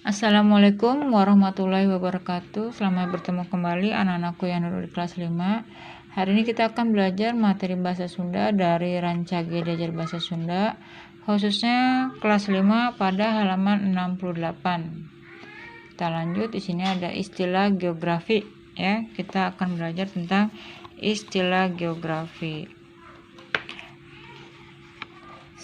Assalamualaikum warahmatullahi wabarakatuh. Selamat bertemu kembali, anak-anakku yang duduk di kelas 5. Hari ini kita akan belajar materi bahasa Sunda dari Rancage Diajar Bahasa Sunda, khususnya kelas 5 pada halaman 68. Kita lanjut, di sini ada istilah geografi ya. Kita akan belajar tentang istilah geografi.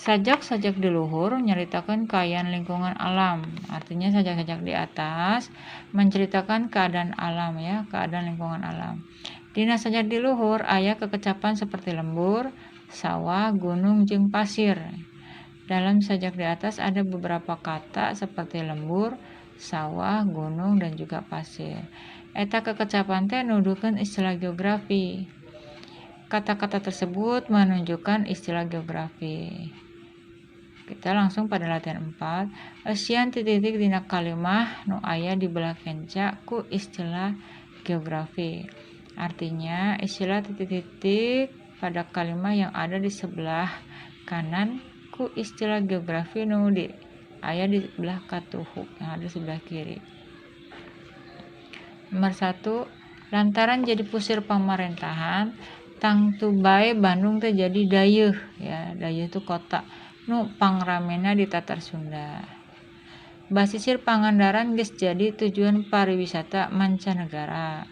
Sajak-sajak di luhur nyaritakeun kaayaan lingkungan alam. Artinya, sajak-sajak di atas menceritakan keadaan alam ya, keadaan lingkungan alam. Dina sajak di luhur aya kekecapan seperti lembur, sawah, gunung, jeung pasir. Dalam sajak di atas ada beberapa kata seperti lembur, sawah, gunung, dan juga pasir. Eta kekecapan teh nuduhkeun istilah geografi. Kata-kata tersebut menunjukkan istilah geografi. Kita langsung pada latihan 4. Eusian titik-titik dina kalimah nu aya di belah kenca ku istilah geografi. Artinya, istilah titik-titik pada kalimah yang ada di sebelah kanan ku istilah geografi nu di aya di belah katuhu yang ada di sebelah kiri. Nomor 1, lantaran jadi pusir pamarentahan, tangtu bae Bandung teh jadi dayeuh ya. Dayeuh itu kota nu pangramena di Tatar Sunda. Basisir Pangandaran geus jadi tujuan pariwisata mancanegara.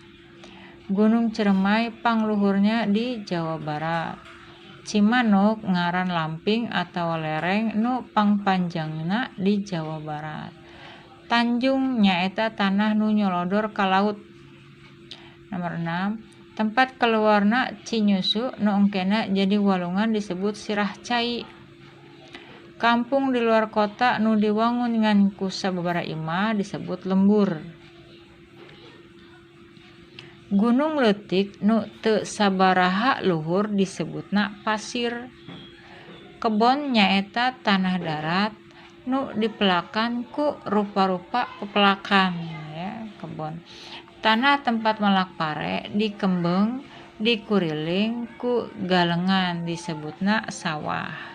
Gunung Ciremai pangluhurna di Jawa Barat. Cimanuk ngaran lamping atawa lereng nu pangpanjangna di Jawa Barat. Tanjung nyaeta tanah nu nyolodor ka laut. Nomor 6, tempat keluarna Ci Nyusu nu engkena jadi walungan disebut Sirah Cai. Kampung di luar kota nu diwangun ngan ku sababaraha imah disebut lembur. Gunung leutik nu teu sabaraha luhur disebutna pasir. Kebon nyaeta tanah darat nu dipelakan ku rupa-rupa pepelakan ya, kebon. Tanah tempat melak pare dikembeng dikuriling ku galengan disebutna sawah.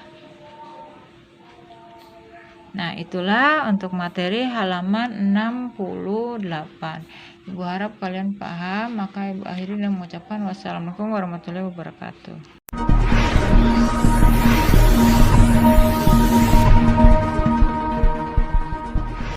Nah, itulah untuk materi halaman 68. Ibu harap kalian paham, maka Ibu akhiri dengan mengucapkan wassalamualaikum warahmatullahi wabarakatuh.